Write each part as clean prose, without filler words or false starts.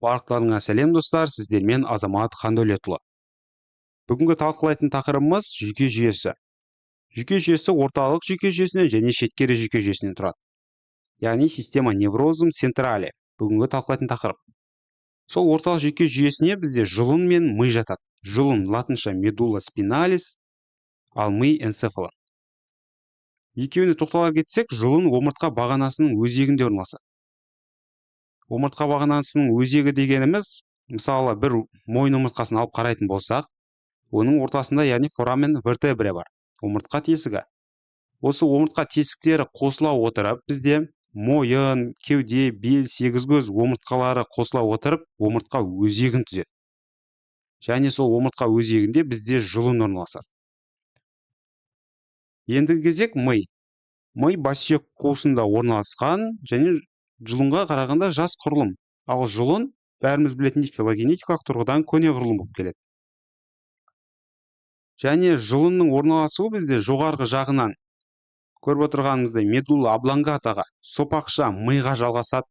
Барлықтарыңа сәлем, достар! Сіздермен Азамат Хандәулетұлы. Бүгінгі талқылайтын тақырыбымыз – жүйке жүйесі. Жүйке жүйесі орталық жүйке жүйесінен және шеткері жүйке жүйесінен тұрады, яғни система неврозум централе. Бүгінгі талқылайтын тақырып сол. Орталық жүйке жүйесіне бізде жұлын мен ми жатады. Жұлын латынша medulla spinalis, ал ми энцефалон. Екеуіне тоқтала кетсек, жұлын омыртқа бағанасының өзегінде орналасады. Омыртқа бағанасының өзегі дегеніміз, мысалы, бір мойын омыртқасын алып қарайтын болсақ, оның ортасында, яғни foramen vertebrae бар, омыртқа тесігі. Осы омыртқа тесіктері қосыла отырып, бізде мойын, кеуде, бел, сегізкөз омыртқалары қосыла отырып, омыртқа өзегін түзеді. Және сол омыртқа өзегінде бізде жұлын орналасады. Ендігі кезек ми. Ми бассүйек қуысында орналасқан және жұлынға қарағанда жас құрылым. Ал жұлын, бәріміз білетіндей, филогенетикалық тұрғыдан көне құрылым болып келеді. Және жұлынның орналасуы бізде жоғарғы жағынан көріп отырғанымыздай medulla oblongata-ға, сопақша миға жалғасады.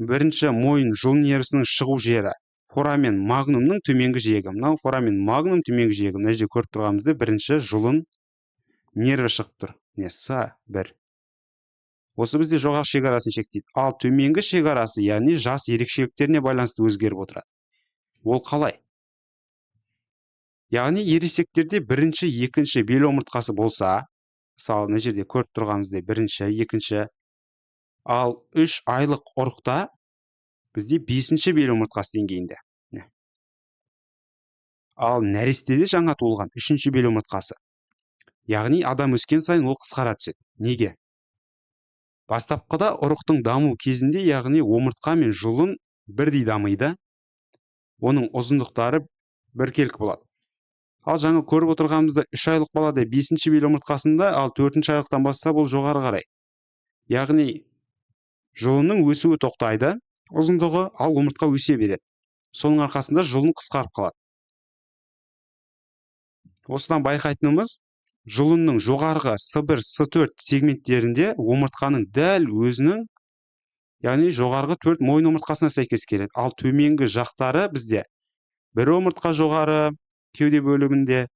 Бірінші мойын жұлын нервісінің шығу жері foramen magnum-ның төменгі жиегі. Мынау foramen magnum төменгі жиегі. Мына жерде көріп тұрғанымыздай, бірінші жұлын нерві шығып тұр, міне, С1. Осы бізде жоғарғы шекарасын шектейді. Ал төменгі шекарасы, яғни жас ерекшеліктеріне байланысты өзгеріп отырады. Ол қалай? Яғни ересектерде бірінші, екінші бел омыртқасы болса, мысалы, мына жерде көріп тұрғанымыздай, бірінші, екінші, ал 3 айлық ұрықта бізде бесінші бел омыртқасы деңгейінде, ал нәрестеде, жаңа туылған, үшінші бел омыртқасы. Яғни адам өскен сайын ол қысқара түседі. Неге? Бастапқыда, ұрықтың даму кезінде, яғни омыртқа мен жұлын бірдей дамиды, оның ұзындықтары біркелкі болады. Ал жаңа көріп отырғанымыздай, 3 айлық балада бесінші бел омыртқасында, ал төртінші айлықтан бастап ол жоғары қарай, яғни жұлынның өсуі тоқтайды, ұзындығы, ал омыртқа өсе береді. Соның арқасында жұлын қысқарып қалады. Осыдан байқайтынымыз, жұлынның жоғарғы С1, С4 сегменттерінде омыртқаның дәл өзінің, яғни жоғарғы төрт мойын омыртқасына сәйкес келеді. Ал төменгі жақтары бізде бір омыртқа жоғары кеуде бөлімінде,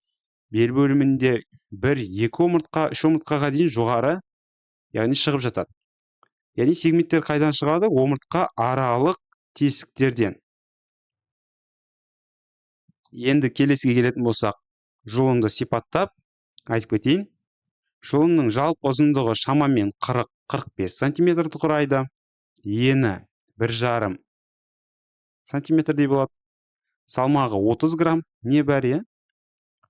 бел бөлімінде бір, екі омыртқа, үш омыртқаға дейін жоғары, яғни шығып жатады. Яғни сегменттер қайдан шығады? Омыртқа аралық тесіктерден. Енді келесіге келетін болсақ, жұлынды сипаттап айтып кетейін. Жұлынның жалпы ұзындығы шамамен 40-45 сантиметрді құрайды, ені 1,5 сантиметрдей болады, салмағы 30 грамм небәрі, иә.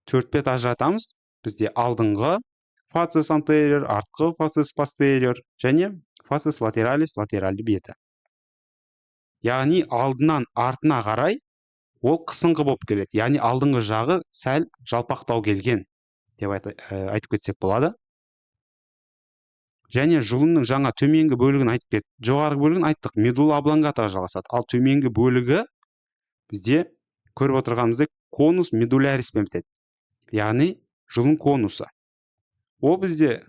Төрт бет ажыратамыз бізде: алдыңғы facies anterior, артқы facies posterior және facies lateralis, латеральды беті. Яғни алдынан артына қарай ол қысыңқы болып келеді, яғни алдыңғы жағы сәл жалпақтау келген деп айтып кетсек болады. Және жұлынның жаңа төменгі бөлігін айтып кет, жоғарғы бөлігін айттық, medulla oblongata-ға жалғасады. Ал төменгі бөлігі бізде көріп отырғанымыздай conus medullaris-пен бітеді, яғни жұлын конусы. Ол бізде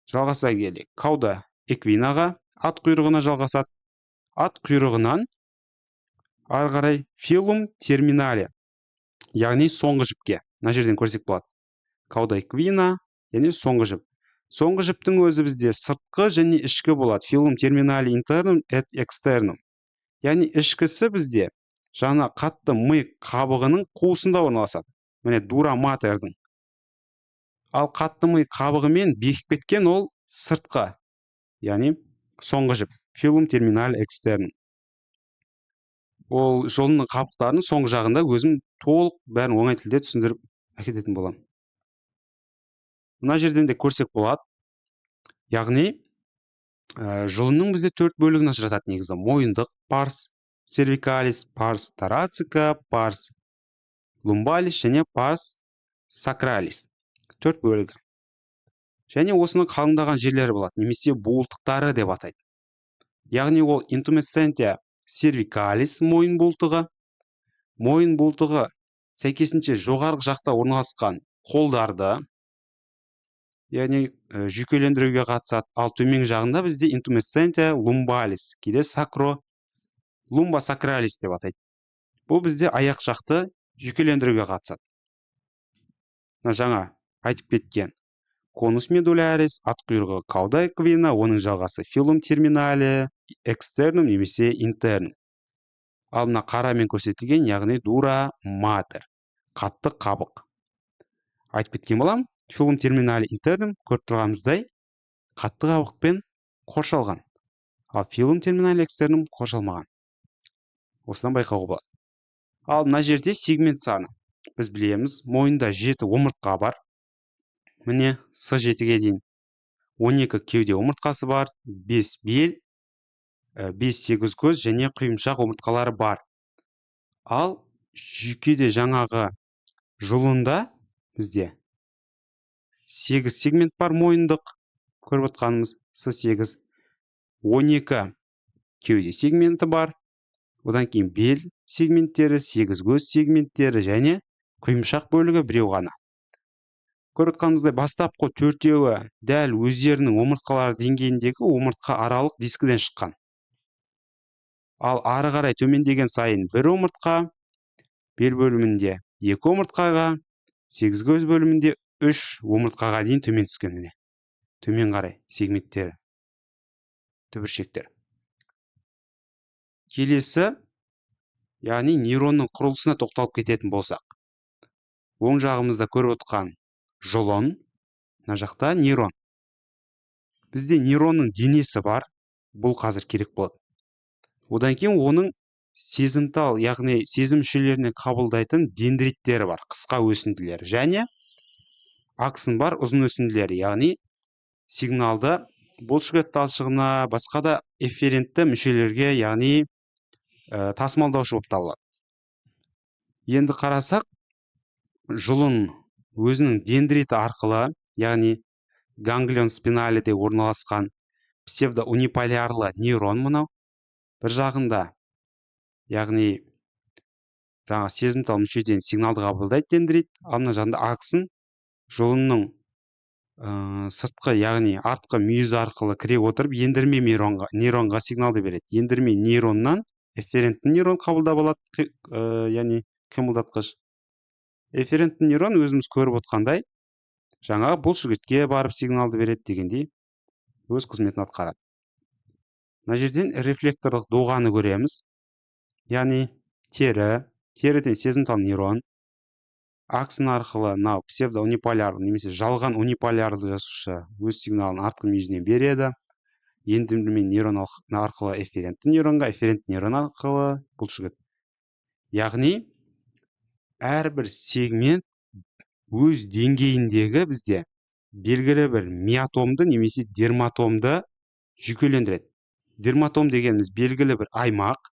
жалғаса келе cauda equina-ға, ат құйрығына жалғасады. Ат құйрығынан ары қарай filum terminale, яғни соңғы жіпке. Мына жерден көрсек болады: cauda equina, яғни соңғы жіп. Соңғы жіптің өзі бізде сыртқы және ішкі болады, filum terminale internum et externum. Яғни ішкісі бізде жаңа қатты ми қабығының қуысында орналасады, міне, dura mater-дің. Ал қатты ми қабығымен бекіп кеткен ол сыртқы, яғни соңғы жіп, filum terminale externum. Ол жұлынның қабықтарының соңғы жағында өзім толық бәрін оңай тілде түсіндіріп әкететін боламын. Мына жерден де көрсек болады. Яғни жұлынның бізде төрт бөлігін ажыратады негізі: мойындық pars cervicalis, pars thoracica, pars lumbalis және pars sacralis, төрт бөлігі. Және осының қалыңдаған жерлері болады немесе буылтықтары деп атайды. Яғни ол intumescentia cervicalis, мойын буылтығы. Мойын буылтығы сәйкесінше жоғарғы жақта орналасқан қолдарды, яғни жүйкелендіруге қатысады. Ал төменгі жағында бізде intumescentia lumbalis, кейде sacro Lumbosacralis деп атайды. Бұл бізде аяқ жақты жүйкелендіруге қатысады. Мына жаңа айтып кеткен конус медулярис, ат құйрығы cauda equina, оның жалғасы filum terminale, externum немесе internum. Ал мына қарамен көрсетілген, яғни dura mater, қатты қабық. Айтып кеткен болам, filum terminale internum көріп тұрғанымыздай қатты қабықпен қоршалған. Ал filum terminale externum қоршалмаған. Осыдан байқауға болады. Ал мына жерде сегмент саны. Біз білеміз, мойында 7 омыртқа бар. Міне, С7-ге дейін 12 кеуде омыртқасы бар, 5 бел, 5-8 көз және құйымшақ омыртқалары бар. Ал жүйкеде, жаңағы жұлында бізде 8 сегмент бар мойындық, көріп отқанымыз С8, 12 кеуде сегменті бар, одан кейін бел сегменттері, 8 көз сегменттері және құйымшақ бөлігі біреу ғана. Көріп отқанымыздай, бастапқы төртеуі дәл өздерінің омыртқалары деңгейіндегі омыртқа аралық дискіден шыққан. Ал ары қарай төмендеген сайын бір омыртқа, бел бөлімінде екі омыртқаға, сегіз көз бөлімінде үш омыртқаға дейін төмен түскен, міне. Төмен қарай сегменттері, түбіршектер. Келесі, яғни нейронның құрылысына тоқталып кететін болсақ, оң жағымызда көріп отқан жұлын, мына жақта нейрон. Бізде нейронның денесі бар, бұл қазір керек болады. Одан кейін оның сезімтал, яғни сезім мүшелеріне қабылдайтын дендриттері бар, қысқа өсінділер, және аксон бар, ұзын өсінділері, яғни сигналды бұлшықет талшығына, басқа да эфферентті мүшелерге, яғни тасымалдаушы болып табылады. Енді қарасақ, жұлын өзінің дендриті арқылы, яғни ganglion spinale де орналасқан псевдоуниполярлы нейрон мынау бір жағында, яғни жаңағы сезімтал мүшеден сигналды қабылдайды дендрит, ал мына жағында аксон жұлынның сыртқы, яғни артқы мүйізі арқылы кіре отырып, ендірме нейронға сигналды береді. Ендірме нейроннан эфферентті нейрон қабылдап алады, яғни қимылдатқыш. Эфферентті нейрон, өзіміз көріп отқандай, жаңағы бұлшықетке барып сигналды береді дегендей, өз қызметін атқарады. Мына жерден рефлекторлық доғаны көреміз, яғни теріден сезімтал нейрон аксон арқылы мынау псевдоуниполярлы немесе жалған униполярлы жасуша өз сигналын артқы мүйізінен береді. Ендірме нейрон арқылы эфферентті нейронға, эфферентті нейрон арқылы бұлшықет. Яғни әрбір сегмент өз деңгейіндегі бізде белгілі бір миотомды немесе дерматомды жүйкелендіреді. Дерматом дегеніміз белгілі бір аймақ,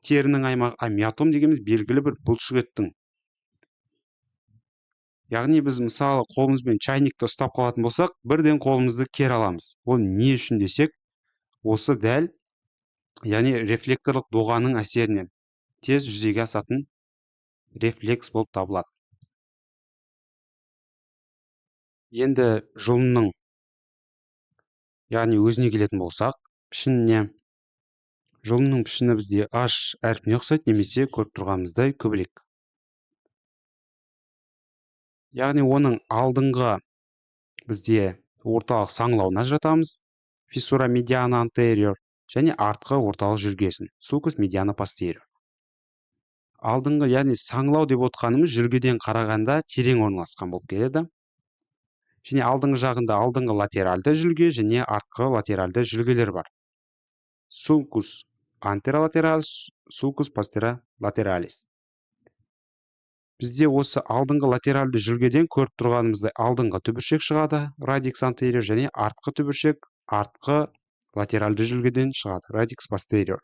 терінің аймағы, а миотом дегеніміз белгілі бір бұлшықеттің. Яғни біз, мысалы, қолымызбен чайникті ұстап қалатын болсақ, бірден қолымызды кері аламыз. Ол не үшін десек, осы дәл, яғни рефлекторлық доғаның әсерінен тез жүзеге асатын рефлекс болып табылады. Енді жұлынның, яғни өзіне келетін болсақ, пішініне. Жұлынның пішіні бізде H әрпіне ұқсайды немесе көріп тұрғанымыздай көбелек. Яғни оның алдыңғы бізде орталық саңылауын ажыратамыз, fissura mediana anterior, және артқы орталық жүлгесін, sulcus mediana posterior. Алдыңғы, яғни саңылау деп отқанымыз жүлгеден қарағанда терең орналасқан болып келеді. Және алдыңғы жағында алдыңғы латеральды жүлге және артқы латеральды жүлгелер бар. Sulcus anterolateral, sulcus posterolateраlis. Бізде осы алдыңғы латеральды жүлгеден көріп тұрғанымыздай алдыңғы түбіршек шығады, radix anterior, және артқы түбіршек артқы латеральды жүлгеден шығады, radix posterior.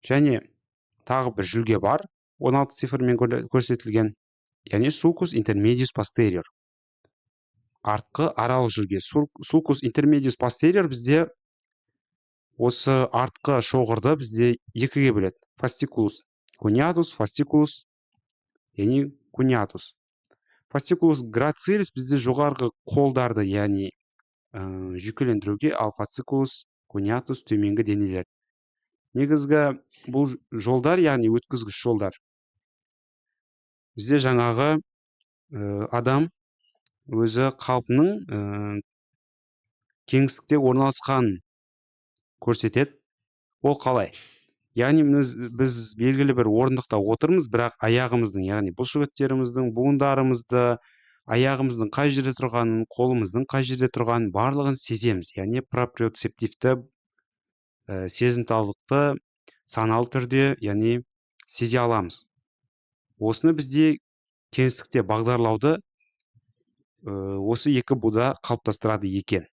Және тағы бір жүлге бар, 16 цифрмен көрсетілген, яғни sulcus intermedius posterior. Артқы аралық жүлге, sulcus intermedius posterior, бізде осы артқы шоғырды бізде екіге бөледі. Fasciculus cuneatus, fasciculus, яғни cuneatus. Fasciculus gracilis бізде жоғарғы қолдарды, яғни жүйкелендіруге, ал fasciculus cuneatus төменгі денелер. Негізгі бұл жолдар, яғни өткізгіш жолдар, бізде жаңағы адам өзі қалпының кеңістікте орналасқанын көрсетеді. Ол қалай? Яғни біз белгілі бір орындықта отырмыз, бірақ аяғымыздың, яғни бұлшықеттеріміздің, буындарымызды, аяғымыздың қай жерде тұрғанын, қолымыздың қай жерде тұрғанын барлығын сеземіз. Яғни проприоцептивті сезімталдықты саналы түрде, яғни сезе аламыз. Осыны бізде кеңістікте бағдарлауды осы екі буда қалыптастырады екен.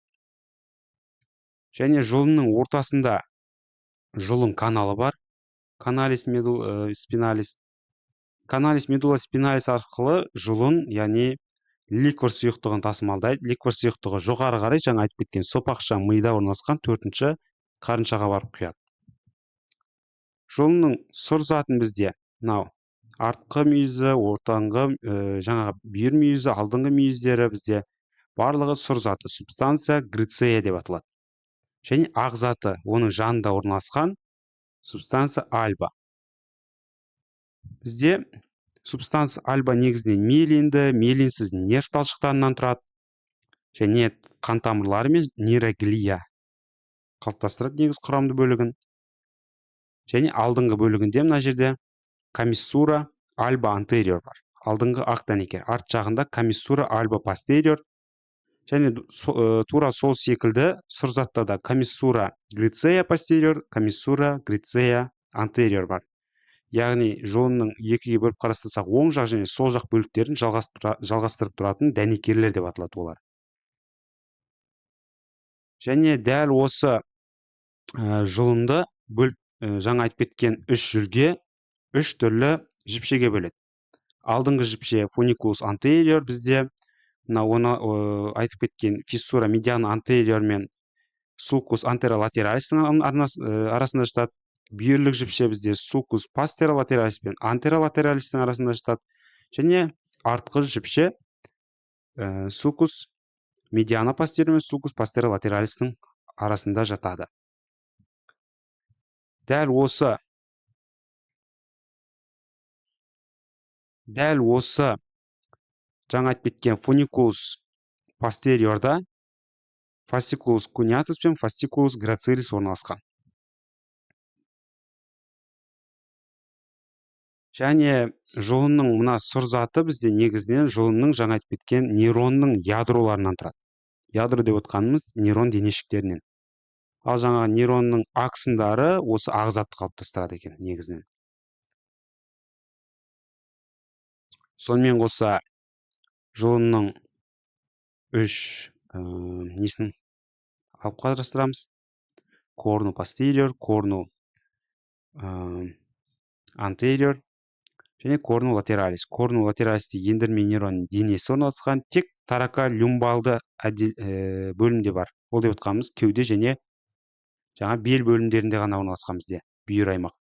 Және жұлынның ортасында жұлын каналы бар, каналис спиналис. Каналис медула спиналис арқылы жұлын, яғни ликвор сұйықтығын тасымалдайды. Ликвор сұйықтығы жоғары қарай жаңа айтып кеткен сопақша мида орналасқан төртінші қарыншаға барып құяды. Жұлынның сұр затын бізде мынау артқы мүйізі, ортаңғы, жаңағы бүйір мүйізі, алдыңғы мүйіздері бізде барлығы сұр заты, субстанция грицея деп аталады. Және ақ заты оның жанында орналасқан субстанция альба. Бізде субстанция альба негізінен миелинді, миелинсіз нерв талшықтарынан тұрады және қан тамырлары мен нейроглия қалыптастырады негіз құрамды бөлігін. Және алдыңғы бөлігінде мына жерде комиссура альба антериор бар. Алдыңғы ақ дәнекер, арт жағында комиссура альба постериор. Және тура сол секілді сұр затта да комиссура грицея постериор, комиссура грицея антериор бар. Яғни жұлынның екіге бөліп қарастырсақ, оң жақ және сол жақ бөліктерін жалғастырып тұратын дәнекерлер деп аталады олар. Және дәл осы жұлынды бөліп, жаңа айтып кеткен үш жүлге үш түрлі жіпшеге бөледі. Алдыңғы жіпше фуникулус антериор бізде, мына оны айтып кеткен фиссура медиана антериор мен сулкус антеролатералистің арасында жатады. Бүйірлік жіпше бізде сулкус постеролатералис пен антеролатералистің арасында жатады. Және артқы жіпше сулкус медиана постериор мен сулкус постеролатералистің арасында жатады. Дәл осы жаңа айтып кеткен фуникулус постериорда фасцикулус куниатус пен фасцикулус грацилис орналасқан. Және жұлынның мына сұр заты бізде негізінен жұлынның жаңа айтып кеткен нейронның ядроларынан тұрады. Ядро деп отқанымыз нейрон денешіктерінен. Ал жаңа нейронның аксондары осы ақ затты қалыптастырады екен негізінен. Сонымен қоса жұлынның үш несін алып қарастырамыз. Корну постериор, корну антериор және корну латералис. Корну латералисте ендірме нейрон денесі орналасқан, тек тараколюмбалды бөлімде бар. Ол деп отқанымыз кеуде және жаңа бел бөлімдерінде ғана орналасқан бізде бүйір аймақ.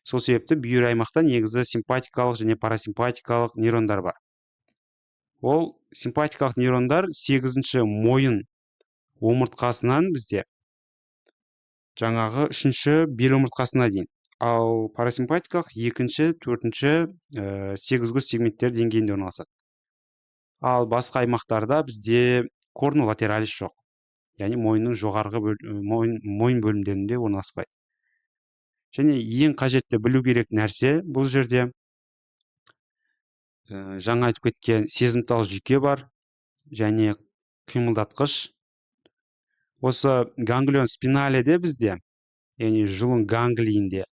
Сол себепті бүйір аймақта негізі симпатикалық және парасимпатикалық нейрондар бар. Ол симпатикалық нейрондар 8-ші мойын омыртқасынан бізде жаңағы 3-ші бел омыртқасына дейін. Ал парасимпатикалық 2-ші, 4-ші, 8 көз сегменттер деңгейінде орналасады. Ал басқа аймақтарда бізде корну латералис жоқ. Яғни мойынның жоғарғы мойын бөлімдерінде орналаспайды. Және ең қажетті білу керек нәрсе бұл жерде жаңа айтып кеткен сезімтал жүйке бар және қимылдатқыш. Осы ганглион спиналеде бізде, яғни жұлын ганглиінде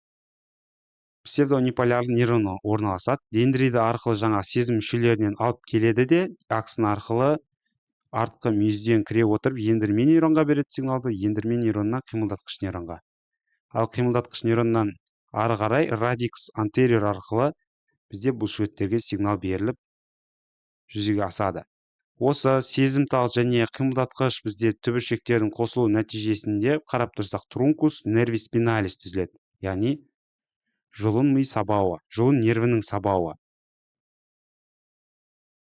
псевдоуниполярлы нейрон орналасады. Дендриді арқылы жаңа сезім мүшелерінен алып келеді де, аксон арқылы артқы мүйізден кіре отырып ендірме нейронға береді сигналды, ендірме нейроннан қимылдатқыш нейронға. Ал қимылдатқыш нейроннан ары қарай радикс антериор арқылы бізде бұлшықеттерге сигнал беріліп жүзеге асады. Осы сезімтал және қимылдатқыш бізде түбіршектердің қосылу нәтижесінде қарап тұрсақ трункус нерви спиналис түзіледі. Яғни жұлын ми сабауы, жұлын нервінің сабауы.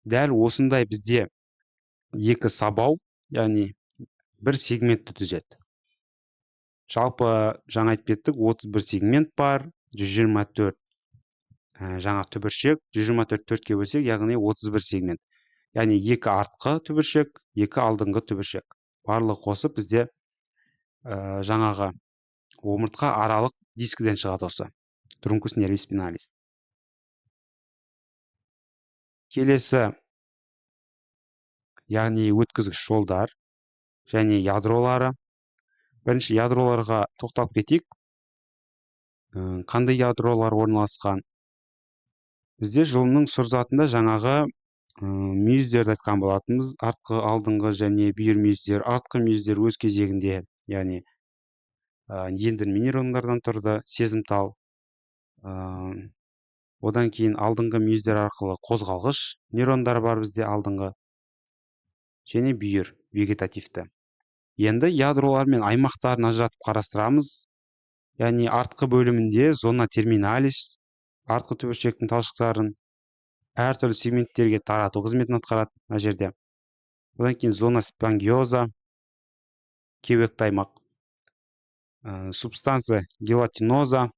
Дәл осындай бізде екі сабау, яғни бір сегментті түзеді. Жалпы жаңа айтып кеттік, 31 сегмент бар, 124 жаңа түбіршек, 124 төртке бөлсек, яғни 31 сегмент. Яғни 2 артқы түбіршек, 2 алдыңғы түбіршек. Барлығы қосып бізде жаңағы омыртқа аралық дискіден шығады осы. Truncus nervi spinalis. Келесі, яғни өткізгіш жолдар және ядролары. Бірінші ядроларға тоқталып кетейік. Қандай ядролар орналасқан? Бізде жұлынның сұр затында жаңағы мүйіздерді айтқан болатынбыз. Артқы, алдыңғы және бүйір мүйіздер. Артқы мүйіздер өз кезегінде, яғни ендірме нейрондардан тұрды, сезімтал. Одан кейін алдыңғы мүйіздер арқылы қозғалғыш нейрондар бар бізде алдыңғы. Және бүйір вегетативті. Енді ядролар мен аймақтарын ажыратып қарастырамыз. Яғни артқы бөлімінде зона терминалис, артқы түбіршектің талшықтарын әртүрлі сегменттерге тарату қызметін атқарады мына жерде. Одан кейін зона спонгиоза, кеуекті аймақ, субстанция гелатиноза,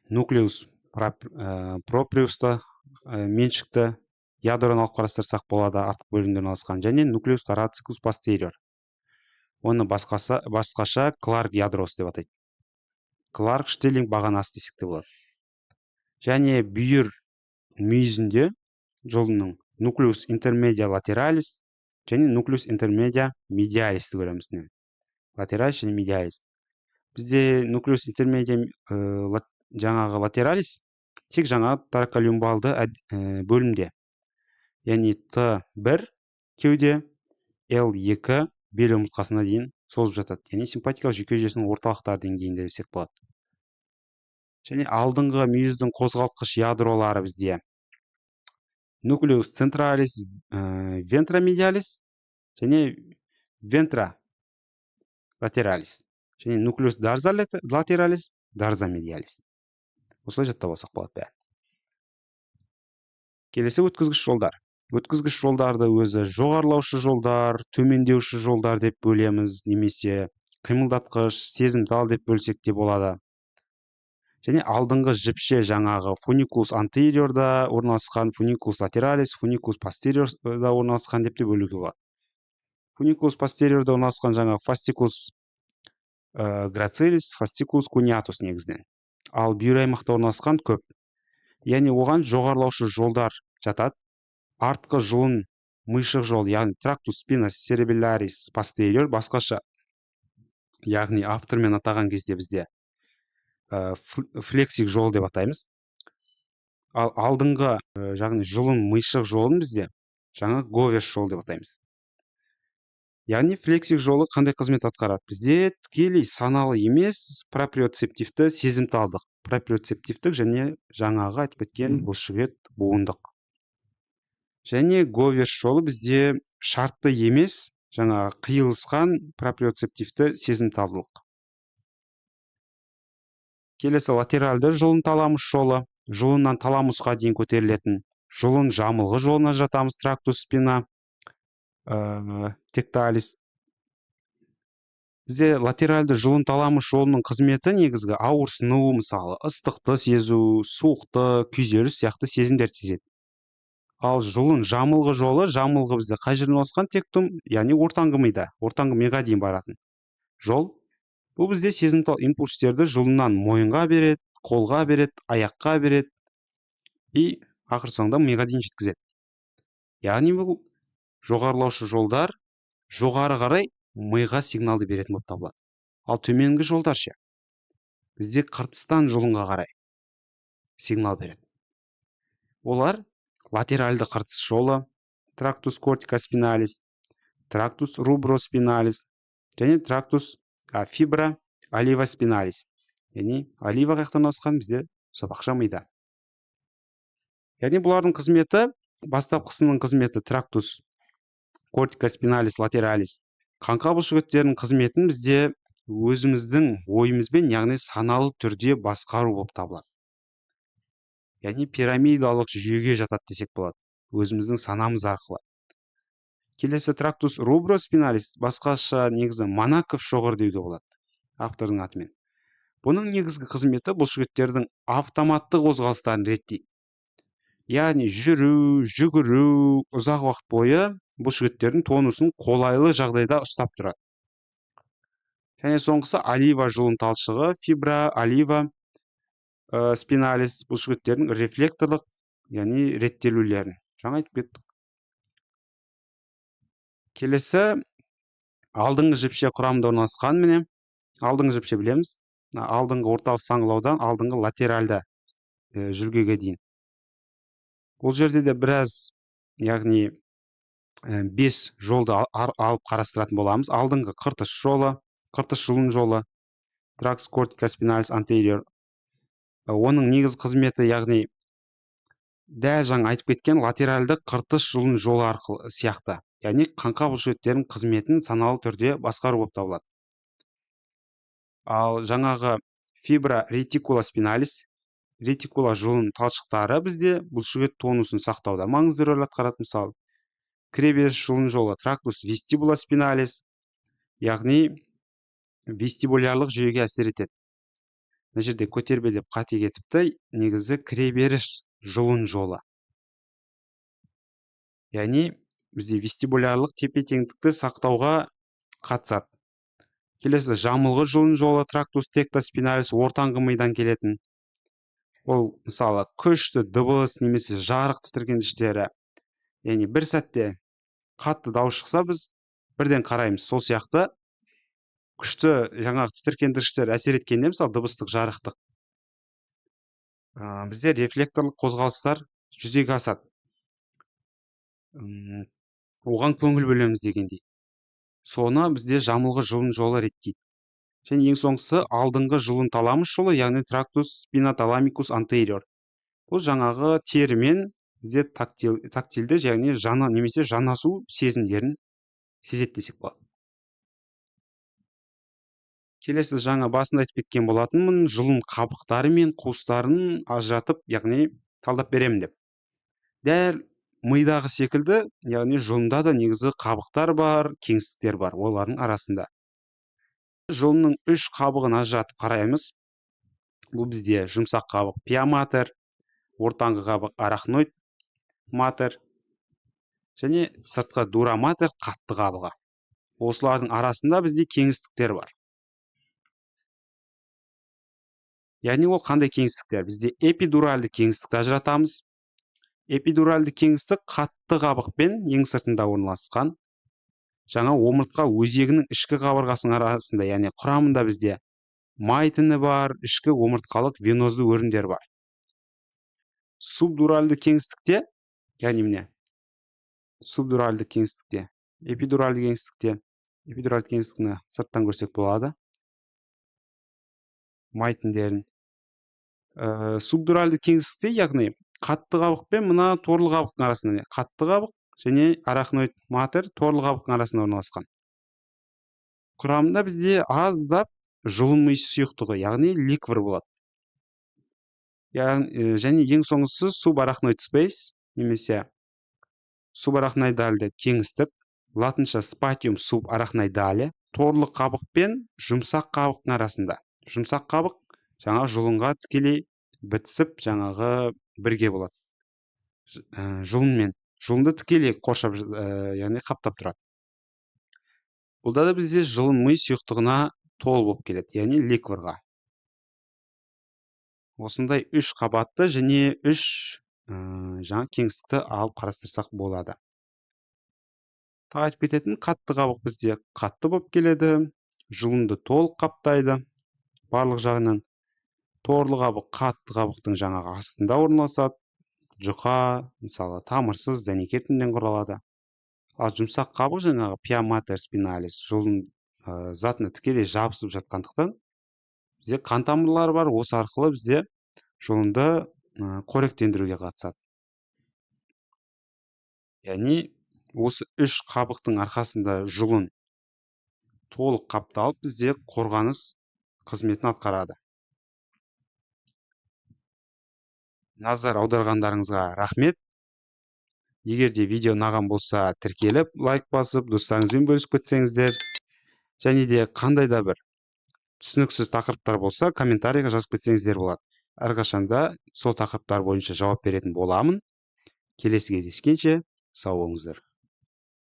нуклеус проприуста меншікті ядроны алып қарастырсақ болады, артқы бөлімде орналасқан, және нуклеус торацикус постериор. Оны басқаша Кларк ядросы деп атайды. Кларк Штеллинг бағанасы десек те болады. Және бүйір мүйізінде жұлынның нуклеус интермедиа латералис және нуклеус интермедиа медиалисті көреміз. Латералис және медиалис. Бізде нуклеус интермедиа жаңағы латералис тек жаңағы тораколюмбалды бөлімде. Яғни Т1 кеуде, Л2 бел омыртқасына дейін созып жатады. Яғни симпатикалық жүйке жүйесінің орталықтары деңгейінде десек болады. Және алдыңғы мүйіздің қозғалтқыш ядролары бізде нуклеус централис вентромедиалис және вентра латералис және нуклеус дорза латералис, дорза медиалис. Осылай жаттап алсақ болады бәрін. Келесі өткізгіш жолдар. Өткізгіш жолдарды өзі жоғарылаушы жолдар, төмендеуші жолдар деп бөлеміз, немесе қимылдатқыш, сезімтал деп бөлсек те болады. Және алдыңғы жіпше жаңағы фуникулус антериорда орналасқан, фуникулус латералис, фуникулус постериорда орналасқан деп те бөлуге болады. Фуникулус постериорда орналасқан жаңағы фасцикулус грацилис, фасцикулус куниатус негізінен. Ал бүйір аймақта орналасқан көп. Яғни оған жоғарылаушы жолдар жатады. Артқы жұлын мишық жол, яғни трактус спина церебеллярис постериор, басқаша, яғни автормен атаған кезде бізде флексик жол деп атаймыз. Ал алдыңғы, яғни жұлын мишық жолын бізде жаңа Говерс жол деп атаймыз. Яғни флексик жолы қандай қызмет атқарады? Бізде тікелей саналы емес проприоцептивті сезімталдық, проприоцептивтік және жаңағы айтып кеткен бұлшықет буындық. Және Говерс жолы бізде шартты емес, жаңағы қиылысқан проприоцептивті сезімталдылық. Келесі латеральды жұлын таламус жолы, жұлыннан таламусқа дейін көтерілетін жұлын жамылғы жолына жатамыз, трактус спина текталис. Бізде латеральды жұлын таламус жолының қызметі негізгі ауырсыну, мысалы, ыстықты сезу, суықты, күйзеліс сияқты сезімдерді сезеді. Ал жұлын жамылғы жолы, жамылғы бізде қай жерде орналасқан? Тектум, яғни ортаңғы мида, ортаңғы миға дейін баратын жол. Бұл бізде сезімтал импульстерді жұлыннан мойынға береді, қолға береді, аяққа береді и ақыр соңында миға дейін жеткізеді. Яғни бұл жоғарылаушы жолдар жоғары қарай миға сигналды беретін болып табылады. Ал төменгі жолдар ше? Бізде қыртыстан жұлынға қарай сигнал береді. Олар латеральды қыртыс жолы, трактус кортикоспиналис, трактус руброспиналис және трактус фибра оливоспиналис. Яғни олива қаяқта орналасқан? Бізде сопақша мида. Яғни бұлардың қызметі, бастапқысының қызметі трактус кортикоспиналис латералис қаңқа бұлшықеттерінің қызметін бізде өзіміздің ойымызбен, яғни саналы түрде басқару болып табылады. Яғни пирамидалық жүйеге жатады десек болады, өзіміздің санамыз арқылы. Келесі трактус руброспиналис, басқаша негізі Манаков шоғыр деуге болады. Автордың атымен. Бұның негізгі қызметі бұлшықеттердің автоматты қозғалыстарын реттейді. Яғни жүру, жүгіру, ұзақ уақыт бойы бұлшықеттердің тонусын қолайлы жағдайда ұстап тұрады. Және соңғысы олива жұлын талшығы, фибра олива спиналис, бұлшықеттердің рефлекторлық, яғни реттелулерін жаңа айтып кеттік. Келесі алдыңғы жіпше құрамында орналасқан. Міне, алдыңғы жіпше білеміз, алдыңғы орталық саңылаудан алдыңғы латеральды жүлгеге дейін. Ол жерде де біраз, яғни 5 жолды алып қарастыратын боламыз. Алдыңғы қыртыс жолы, қыртыс жұлын жолы, тракт кортикоспиналис антериор. Оның негізгі қызметі, яғни дәл жаңа айтып кеткен латеральды қыртыс жұлын жолы арқылы сияқты, яғни қаңқа бұлшықеттерінің қызметін саналы түрде басқару болып табылады. Ал жаңағы фибра ретикула спиналис, ретикула жұлын талшықтары бізде бұлшықет тонусын сақтауда маңызды рөл атқарады. Мысалы, кіреберіс жұлын жолы, трактус вестибула спиналис, яғни вестибулярлық жүйеге әсер етеді. Мына жерде көтербе деп қате кетіпті, негізі кіреберіс жұлын жолы, яғни бізде вестибулярлық тепе-теңдікті сақтауға қатысады. Келесі жамылғы жұлын жолы, трактус тектоспиналис, ортаңғы мидан келетін. Ол, мысалы, күшті дыбыс немесе жарық тітіркендіштері, яғни бір сәтте қатты дауыс шықса, біз бірден қараймыз. Сол сияқты күшті жаңағы тітіркендіргіштер әсер еткенде, мысалы, дыбыстық, жарықтық, бізде рефлекторлық қозғалыстар жүзеге асады, оған көңіл бөлеміз дегендей. Соны бізде жамылғы жұлын жолы реттейді. Және ең соңғысы алдыңғы жұлын таламус жолы, яғни трактус спиноталамикус антериор. Бұл жаңағы терімен бізде тактильді, яғни жана немесе жанасу сезімдерін сезеді десек болады. Келесі жаңа басында айтып кеткен болатынмын, жұлын қабықтары мен қуыстарын ажыратып, яғни талдап беремін деп. Дәл мидағы секілді, яғни жұлында да негізі қабықтар бар, кеңістіктер бар олардың арасында. Жұлынның үш қабығын ажыратып қараймыз. Бұл бізде жұмсақ қабық пиа матер, ортаңғы қабық арахноид матер және сыртқы дура матер, қатты қабығы. Осылардың арасында бізде кеңістіктер бар. Яғни ол қандай кеңістіктер? Бізде эпидуральды кеңістікті ажыратамыз. Эпидуральды кеңістік қатты қабықпен ең сыртында орналасқан. Жаңа омыртқа өзегінің ішкі қабырғасының арасында, яғни құрамында бізде май тіні бар, ішкі омыртқалық венозды өрімдер бар. Субдуральды кеңістікте, яғни міне субдуральды кеңістікте, эпидуральды кеңістікте, эпидуральды кеңістікті сырттан көрсек болады май тіндерін. Субдуральды кеңістікте, яғни қатты қабық пен мына торлы қабықтың арасында, қатты қабық және арахноид матер торлы қабықтың арасында орналасқан. Құрамында бізде аздап жұлын ми сұйықтығы, яғни ликвор болады. Яғни, және ең соңғысы субарахноид спейс немесе субарахноидальды кеңістік, латынша спатиум субарахноидале, торлы қабық пен жұмсақ қабықтың арасында. Жұмсақ қабық жаңа жұлынға тікелей бітісіп, жаңағы бірге болады. Жұлынмен жұлынды тікелей қоршап, яғни қаптап тұрады. Бұлда да бізде жұлын ми сұйықтығына толы болып келеді, яғни ликворға. Осындай үш қабатты және үш жаңа кеңістікті алып қарастырсақ болады. Тағы айтып кететін, қатты қабық бізде қатты болып келеді, жұлынды толық қаптайды барлық жағынан. Торлы қабық қатты қабықтың жаңағы астында орналасады, жұқа, мысалы, тамырсыз дәнекер тінден құралады. Ал жұмсақ қабық жаңағы пиа матер спиналис жұлын затына тікелей жабысып жатқандықтан, бізде қан тамырлары бар, осы арқылы бізде жұлынды қоректендіруге қатысады. Яғни осы үш қабықтың арқасында жұлын толық қапталып, бізде қорғаныс қызметін атқарады. Назар аударғандарыңызға рахмет. Егер де видео ұнаған болса, тіркеліп, лайк басып, достарыңызбен бөлісіп кетсеңіздер, және де қандай да бір Түсініксіз тақырыптар болса, комментарийға жазып кетсеңіздер болады. Әрқашанда сол тақырыптар бойынша жауап беретін боламын. Келесі кездескенше сау болыңыздар.